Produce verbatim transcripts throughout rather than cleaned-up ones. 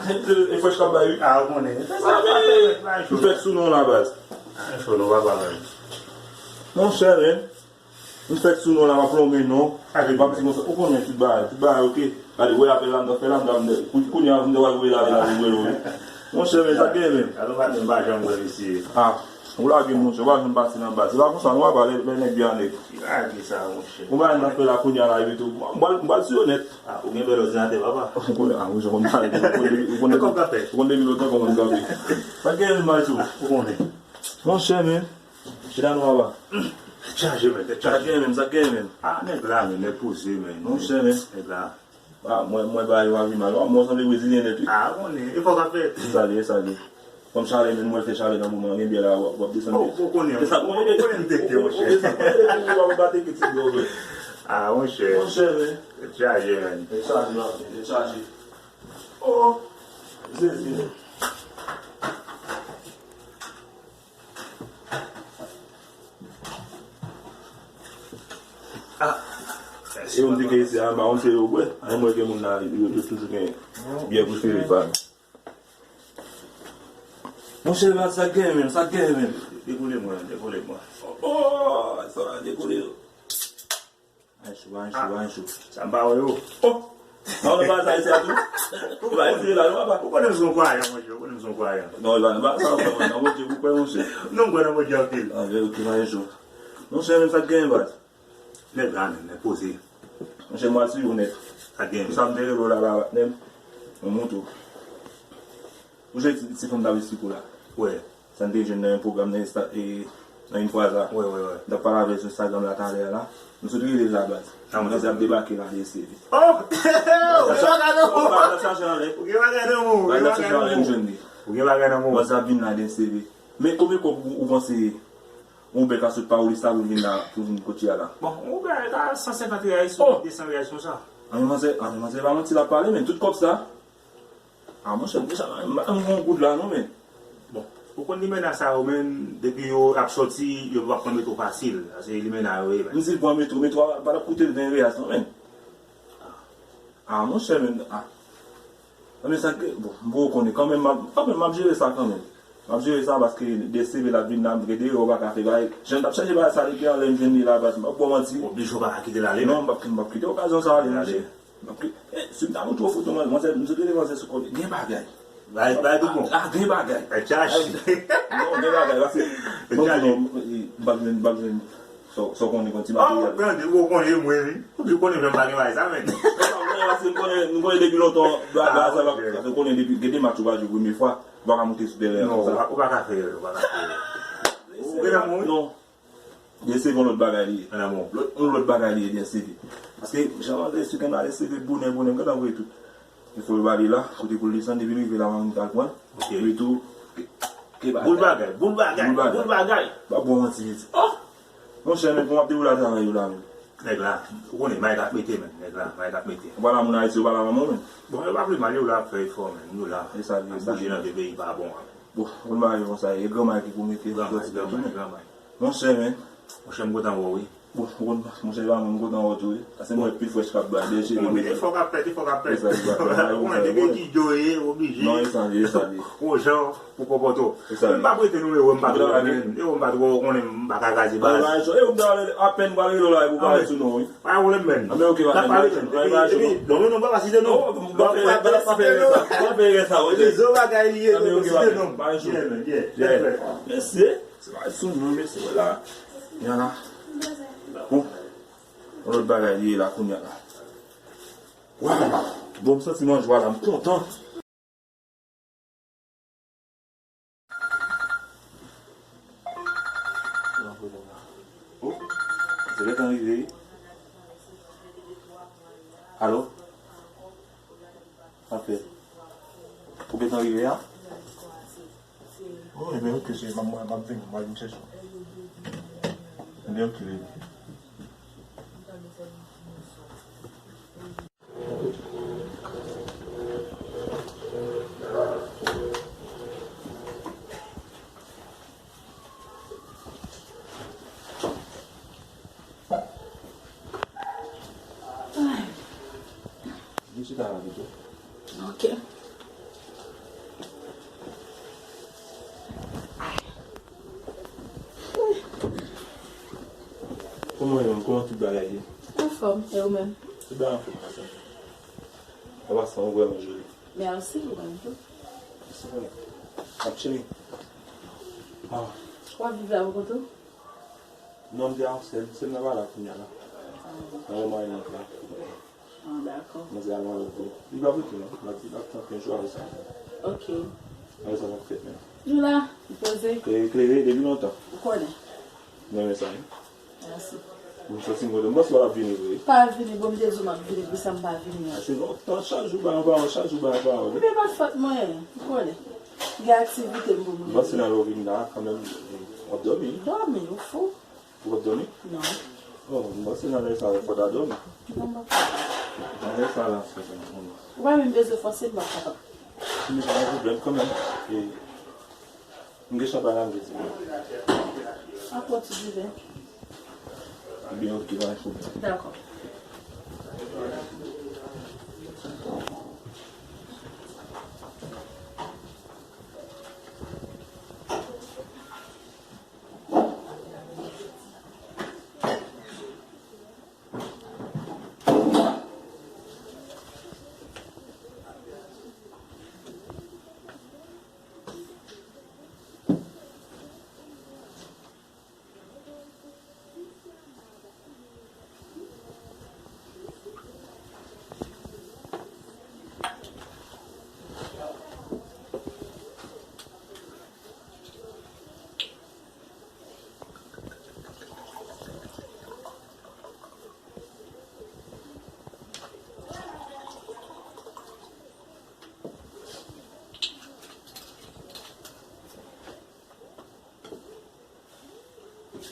E fresh k ap bay, wi. Ah, ou konnen. M fèk sou non la, baz. Monchè, men. M fèk sou non la, m ap lonmen non. Epi m ap di konsa, ou konnen tout bagay, tout bagay, oke. Gade, wè apèl la, m t ap fè la, m t ap, kou-, kounye a, m t ap voye la, la, voye, wi. Monchè, men, sa gen, men. Alò, maten, m pa janm wè misye. Ah, ou lage m, monchè, ou pa janm pase nan baz. Se pa konsa, nou pa pale, lè nèg vye a nèg. Ki lage sa, monchè? Ou pa nan fè la, kounye a la, epi tou. M pral, m pral sou yo nèt. Ah, ou gen bèl òdinatè, papa. Ou konnen, ah, monchè, ou konn pale, ou konn depi, ou konn depi, ou konn depi lontan kòman m kanpe. Sa gen, men, Maestro? Ou konnen. Monchè, men. Chita non, papa. Tèt chaje, men, tèt chaje. Sa gen menm, sa gen menm. Ah, nèg la, men, nèg poze, men. Monchè, men. Nèg la. Ah, mwen, mwen ba yo avi mal. Mwen sanble brezilyen nèt, wi. Ah, konnen, e fò sa fèt. Sa li ye, sa li ye. Kòm chalè, men, mwen fè chalè nan moman, gen byè la, w ap, w ap desann. Oh, ou konnen, ou konnen m teke, monchè. Ou desann, ou desann, ou ap bate ki ti dlo, vre. Ah, monchè. Monchè, men. Tèt chaje, men. Tèt chaje, la, tèt chaje. Oh, Jezi. Ah, e yo m di ke isi a, m pa konn se yo bwè. Mwen, mwen ke moun la, yo, yo toujou gen byè prefere pa yo. Monchè, sa gen menm, sa gen menm. Dekoule mwen, dekoule mwen. Oh, sa dekoule yo. Ay cho, ay cho, ay cho. Sa m pa wè yo. Oh! Nan, nan, pa sa, sa tou. Ou pa eseye la, non, papa. Ou konnen m se yon kwayan, monchè. Ou konnen m se yon kwayan. Non, e pa, e pa sa, ou kwè nan Bondye, ou kwè, monchè. Non, m kwè nan Bondye anpil. Ah, ok, pa gen cho. Monchè, men sa k genyen, baz. Nèg la, men, nèg poze. Monchè, m al sou yo nèt. Sa k genyen? Pou sa m te rele w la, la, menm. Mwen montre w. Ou jwenn ti, ti fanm t ap esplike w la? Wè. Sa n te jwenn nan yon pwogram nan Insta, e, nan Infraza. Wè, wè, wè. M t ap pale avè l sou Instagram la talè a la. M sot rele l la, baz. Sa mwen di ap debake la, D S T V. Oh! Ou gen bagay nan men w. Ou gen bagay nan men w. Ou gen bagay nan men w. Ou gen bagay nan men w. Ou gen bagay nan men w. Baz ap vin la, D S T V. Men konbyen kòb ou, ou panse yon Uber ka sot Paulista pou vin la, pou vin kote a la? Bon, yon Uber ta san senkant reais, de san reais konsa. An, men manzè, an, men manzè, pa manti l ap pale, men tout kòb sa. Ah, monchè, deja, m pa janm gen yon goud la, non, men. Bon, Ou konn limena sa yo menm, depi yo ap sòti, yo p ap pran metro fasil. Se limena yo ye, men. M di l pran metro, metro a pa t ap koute l ven reais non, men. Ah, monchè, men, ah. Anben, sa ke, bon, m poko konnen. Kanmenm, m ap, kanmenm, m ap jere sa kanmenm. M ap jere sa paske D S T V la vin la, m gen de erè w pa ka fè bagay. Jan m t ap chache bagay sa depi anlè m jwenn li la, baz, m p ap ba w manti. Oblije w pa ka kite l ale, non, men. M p ap, m p ap kite okazyon sa ale, monchè. M ap ki-, eh, si m ta montre w foto, manzè, m sot rele manzè sou kò li. Gen bagay. Bay, bay tout bon. Ah, gen bagay. Bay tchaj. Non, gen bagay, paske, bon, non, m p ap jwenn, m p ap jwenn. Sa w konnen kon ti materyèl. Tande, ou konnen mwen, wi. Ou di konnen menm pa gen bagay sa, men. Ou pa konnen, paske m konnen, m konnen depi lontan, bagay sa, paske m konnen depi, gen de match ou pa jwe premye fwa, ou pa ka monte sou teren an konsa. Non, ou pa ka fè erè, ou pa ka fè erè. Ou gen lanmou, wi. Non. D S T V yon lòt bagay li ye. Lòt, yon lòt bagay li ye, D S T V. Paske, jan manzè esplike m la, D S T V bonè, bonè, m gentan voye tout. Info yo ba li la, kote pou l desann, depi l rive la, manmi t al pran. Ok. Li tou, ke, ke bagay. Boul bagay, boul bagay, boul bagay. Boul bagay. Pa bon manti, li di. Oh! Monchè, men, pou m ap dewoule a travay yo la, men. Nèg la, ou konnen, may k ap mete, men. Nèg la, may k ap mete. Ou pa la moun Ayiti, ou pa la manman w, men. Bon, yo pa vle mal, yo la ap fè efò, men. Nou la. E sa, ap bouje nan de peyi pa bon an. Bon, ou pa vle konsa, e granmay ki pou mete. Granmay, granmay, granmay. Monchè, men. Monchè, m kontan wè w, wi. Bon, ou konn, monchè, pa mwen, m kontan wè w tou, wi. Paske mwen pil frèch k ap bay, de je. Bon, men efò k ap fèt, efò k ap fèt. Ou konnen, depi etidye w ye, oblije. Non, e sa li, e sa li. Yon jan pou konpòte w. E sa li. M pa prete nimewo, m pa twò konnen, nimewo m pa twò konnen, m pa ka kraze baz. E ou m ta rele, apèn m pral rele w la, epi w pale sou non, wi. Pa gen pwoblèm, menn. Anben, ok, n ap pale, menn. Epi, epi, non, non, non, pa site non. Oh, m pa fè, m pa fè erè sa, m pa fè erè sa, ok. Rezo bagay li ye, non, pa site non. Yeah, man, yeah. Yeah. Respè. Mesye. Se pa sou non, mesye, la. Kounya la. Bon. Yon lòt bagay li ye la, kounya la. Waw. Bon, m santi m an jwa la, m kontan. Oh, se gentan rive. Alo? Apèl. Ou gentan rive a? Oh, ebyen, ok, se, m ap, m ap vini, m ap vin chèche w. Ebyen, ok, baby. Vin chita la pito. Ok. Kòman w ye menm? Kòman tout bagay ye? Anfòm, e ou menm? Tout bagay anfòm, pa sa. An pasan, ou vrèman joli. Mèsi, ou menm tou. Mèsi, frè. Ap cheri. Ah. W ap viv la pou kont ou? Non, m te a yon sè m, sè m nan pa la kounya la. Nan yon marye nan la. Ah, dakò. Mwen se al nan lòt peyi. Li pa pou tou non. L ap, l ap pran kenz jou apre sa. Ok. Apre sa, l ap fèt menm. Nou la, nou poze. Klere, klere, depi lontan. Ou konnen. Mwen renmen sa, wi. Mèsi. M santi m kontan. M panse w ap vini vre. Pa vini, bon, m te di w m ap vini, poukisa m pa vini an? Se lontan, chak jou bay yon pawòl, chak jou bay yon pawòl. Ebyen, pa t fòt mwen, ou konnen. Gen aktivite m pou m rive. M panse nan lè w vin la, kanmenm, w ap dòmi. Dòmi, ou fou? Ou p ap dòmi? Non. Oh, m panse nan lè sa, fò w ta dòmi. Non, m p ap dòmi. Nan lè sa la, se bon. Ou pa menm bezwen fòse m, m p ap kapab. Men pa gen pwoblèm kanmenm. E, m gen chanpay la, m vle di. Apre w ti diven. Ebyen, ok, pa gen pwoblèm. Dakò.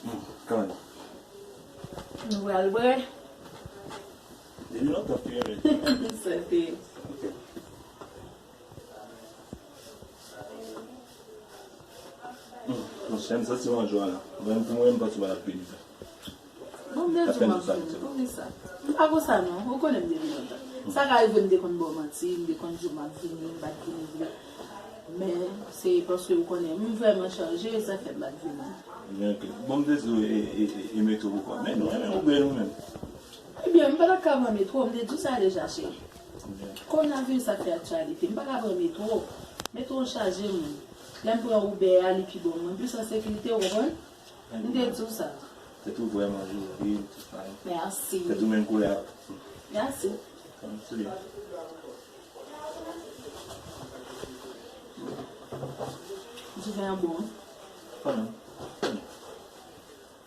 Hmm, kanmenm. Nou pral bwè. Depi lontan, m te renmen. Sante. Ok. Monchè, m santi m an jwa la. Mwen, pou mwen, m panse w ap vini la. Bon, m te di w m ap vini. Poukisa? M pa konsa non. Ou konnen m depi lontan. Sa ka rive m te konn ba w manti, m te konn di w m ap vini, m pa t vini vre. Men, se paske ou konnen, m vrèman chanje, sa fè m pa t vini. Men, ok. Bon, m te di w, e, e, e, e Metro poukwa. Men nou renmen Uber nou menm. Ebyen, m pa t ap ka pran Metro, m te di w sa deja, cheri. Kowonaviris ap fè aktyalite, m pa ka pran Metro. Metro chaje moun. Lè m pran Uber a, li pi bon mwen. Plis an sekirite, ou konprann? M te di w sa. Tèt ou vrèman joli, tout bagay. Mèsi. Tèt ou menm koulè ak. Mèsi. Kòmsi. Diven an bon. Kanmenm.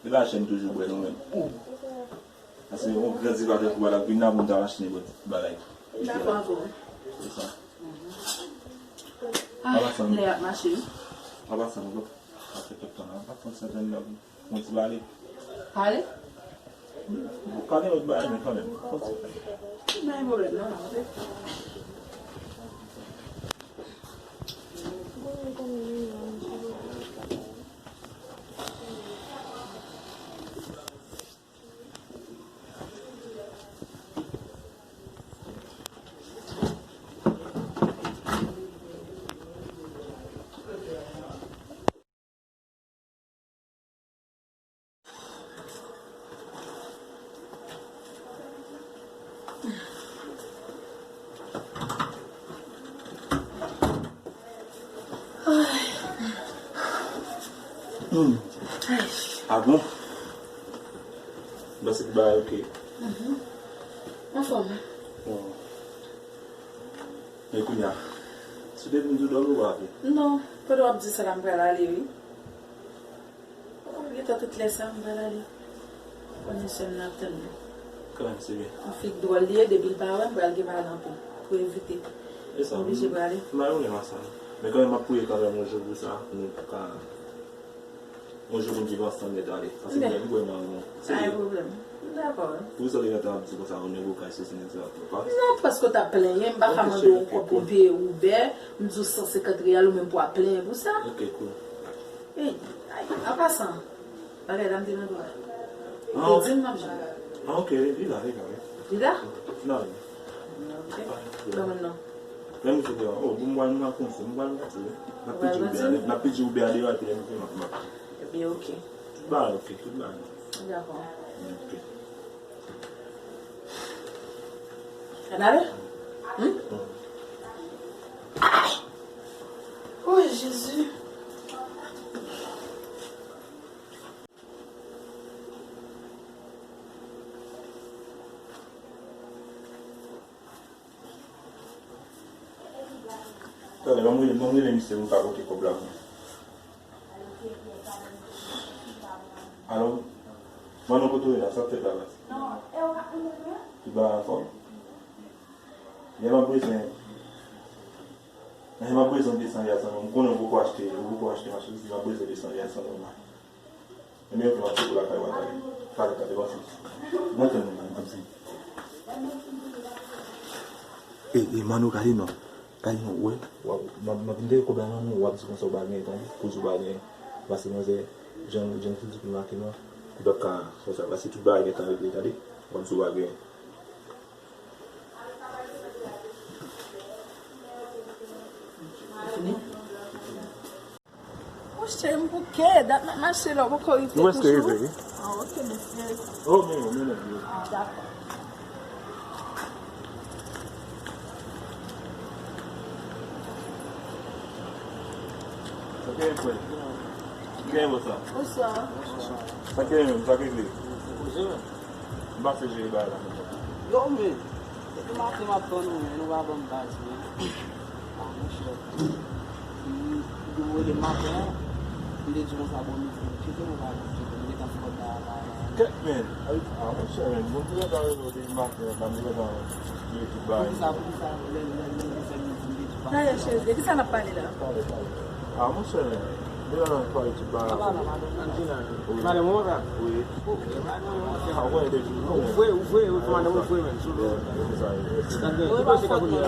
E pa chè m toujou bwè non menm. Paske yon gran diva tankou w la vin la pou m ta machine bòt bagay. Dakò avè w. Se sa. Ah, lè y ap mache wi. An pasan, nou pa fè pèp tan la. An pasan, sèten lè yon ti pale. Pale? Ou ka gen lòt bagay, men kanmenm. Fon ti pale. Pa gen pwoblèm non. Hmm. Ah bon? Mwen se ki bagay ok. Anfòm. Bon. Men kounye a, si w te vin tou dòmi w pa vle? Non, pandan w ap di sa la, m pral ale wi. Oh, gentan tout lè sa, m pral ale. Konnen sè m nan ap tann mwen. Kanmenm, se byen. Yon fi dwòl li ye, depi l pa wè m, pral gen pale anpil. Pou evite. E sa, oblije prale. M pa gen pwoblèm ak sa. Men kanmenm, m ap priye kanmenm yon jou pou sa, pou nou ka yon jou pou n viv ansanm nèt ale. Paske m gen pwoblèm nan nou. Pa gen pwoblèm. M dakò. Poukisa w te gentan ap di konsa, yon nèg ou kay sosi nèg sa, pa? Non, paske w t ap plenyen, m pa ka mande w kòb pou m peye Uber, m di w san senkant reyal, ou menm pou w ap plenyen pou sa. Ok, cool. Ey, ay, an pasan, bagay la m te nan dwa. Ou te di m m ap jwenn. Ah, ok, li la, li la, wi. Li la? Li la, wi. Ok. Ban mwen non. Lè misye te, oh, bon, m pral nan konsi, m pral nan konsi, wi. N ap pidji Uber a, n ap pidji Uber a deyò, epi lè misye m ap, m ap. Ebyen, ok. Tout bagay ok, tout bagay. Dakò. Ok. N ale? Hmm? Ay! Oh, Jezi. Talè, ban m rele, ban m rele misye pou m ka pote kòb la pou mwen. Alo, Manon, kote w ye la? Sa k fèt la, baz? Tout bagay anfòm? Yè m ap bezwen, yè m ap bezwen de san reyal sèlman. M konnen ou poko achte, ou poko achte machandiz, m ap bezwen de san reyal sèlman la. Ebyen, ok, m ap sou lakay ou a, talè. Talè, talè, m ap sou. Mwen tann ou la, m ap di. E, e, Manon, gade non. Gade non, wè. W ap, m ap, m ap vin dèyè kòb la nan men w, w ap di konsa ou pa gen, tande? Pou di ou pa gen. Paske manzè, jan, jan fizikman make non. Li p ap ka, konsa, paske tout bagay gentan regle, tande? W ap di ou pa gen. Ou fini? Monchè, m bouke, dat m ap mache la, ou poko rive toujou? Nou prèske rive, wi. Ah, ok, mèsi. Oh, men, men, men, men. Ah, dakò. Sa k gen, frè? Ki gen konsa? Bonswa. Sa k gen menm, sa k regle? Se poze menm. M pase jere bagay la menm. Yo, men, depi maten m ap tann ou, men, ou pa ban m baz, men. Ah, monchè. M, m rele maten an, m te di konsa, bon, midi, m tcheke, m pa tcheke, m gentan fè kòb la, la, la. Kèt, men. Ay, ah, monchè, men, bon, m te gentan rele w depi maten an, m te gentan jere tout bagay. Poukisa, poukisa, lè, lè, lè, lè, fè midi, m te di w pa. Talè, cheri, de kisa n ap pale la? Talè, talè. Ah, monchè, men, deja n ap pale tout bagay. Anjina, wi. Madanm ou konsa? Wi. Ah, w konnen depi nou. Ou vre, ou vre, ou vre, madanm ou vre, men. Sou do. Wi, ki kote ka kounye a?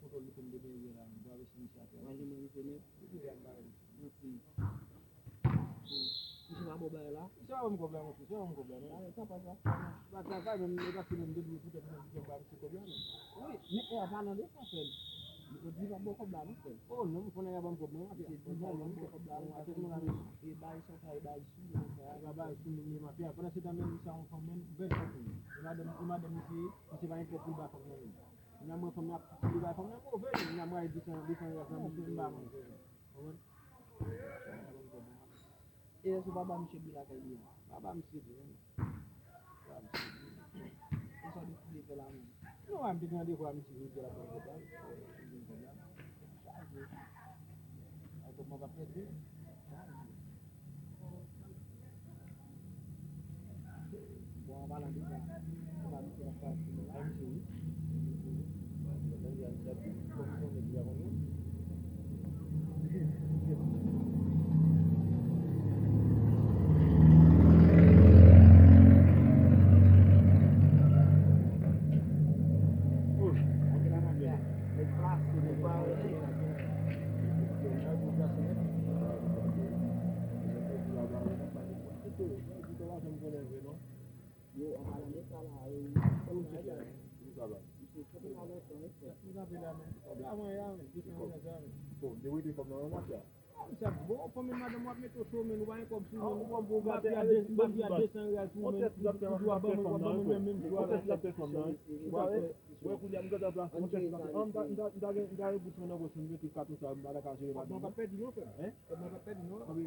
kontwòl li fè m debleye la, m travèse misye atè. Manje mwen misye nèt. Misye pa ba m kòb la, monchè, se pa bon bagay la. Misye pa ban m kòb la, non. Sa pa sa. Sa, sa, sa, menm, e pa si menm depi pou tèt mwen, pou tèt ba misye kòb la, non. Wi, men e a pa nan de sa, frè m. Li te di pa bon kòb la, non, frè m. Oh, non, m konnen y a ban m kòb, mwen, mwen, mwen, mwen, kòb la, non, atè mwen la, non. E bay sa, sa, e bay sou, non, sa. E pa bay sou, non, men, mafya. Pandan se tan, menm, misye a yon fanm, menm, bèl fanm, menm. E madanm, e madanm misye, misye pa gen kòb pou l ba fanm nan, menm. Nan mwen, fanm nan ap li bay fanm nan move, nan mwen, desan, desan, desan, misye m ba mwen. Konprann? E lè sou papa misye bi lakay li an. Papa misye di, papa misye di. E sa w deside fè la menm? Non, a m te gen randevou a misye jodi a la pou m konprann. Chaje. Ay, kòb mwen pa pèdi. Bon, an palan de sa, se pa misye k ap travay pou nou la, misye wi. Yo, an palan de sa la, e, misye kanpe la lontan, wi, frè. Misye kanpe la, men. Kòb la mwen ye a, men. Bon, depi w te kòb nan yon mafya. Misye ap bon, fanmi madanm w ap mete w cho, men ou pa gen kòb sou ou, men. Mafya de, mafya desan riyal sou ou, men. Ou di w ap ban mwen, w ap ban mwen menm, menm jou a la. Wè, kounye a m gentan plas, m ta, m ta, m ta gen, m ta gen bout nan pòch mwen, m mete katon sa, m pa ta ka jere madanm mwen. Kòb mwen p ap pèdi non, frè m. Kòb mwen p ap pèdi non. Anben,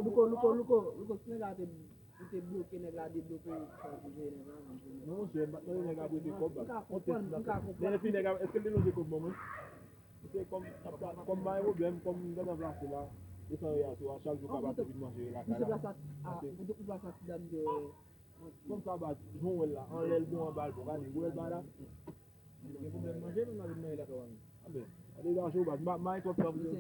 Louko, Louko, Louko, Louko, si nèg la te, ou te bloke nèg la, debloke ou, sa te jere nèg la, men jere nèg la. Non, monchè, m pa t tande nèg la prete kòb la. M ka konprann, m ka konprann. Men epi nèg la, èske l te lonje kòb ban mwen? Se kòm, kòm pa gen pwoblèm, kòm m gentan plase la, desan riyal sou a, chak jou ka pase vin manje lakay la. Misye plas a, a, ou te plas a ti dam de. Kòm sa baz, jan w wè l la, anlè l bon, anba l bon, gade, ou wè l ba la. Gen pwoblèm manje, men m ap vin manje lakay w a menm. Anben, gade gason baz, m pa, m pa gen kòb sa pou yo. M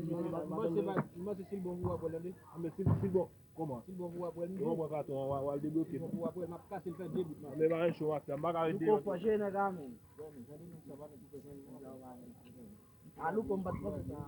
panse baz, m panse si l bon pou w ap wè l, tande. Anben, si, si l bon, kòman? Si l bon pou w ap wè l, m di. Kòman w pran katon an, w a, w al debloke l? Si l bon pou w ap wè l, m ap kase l fè de bout, m ap. Anben, pa gen cho, mafya, m pa ka ret de bout. Louko, fò jere nèg la, men. Bon, men, tande nèg sa pa nèg pou fè sa, nèg la pa nèg pou fè. A Louko, m pa t panse sa.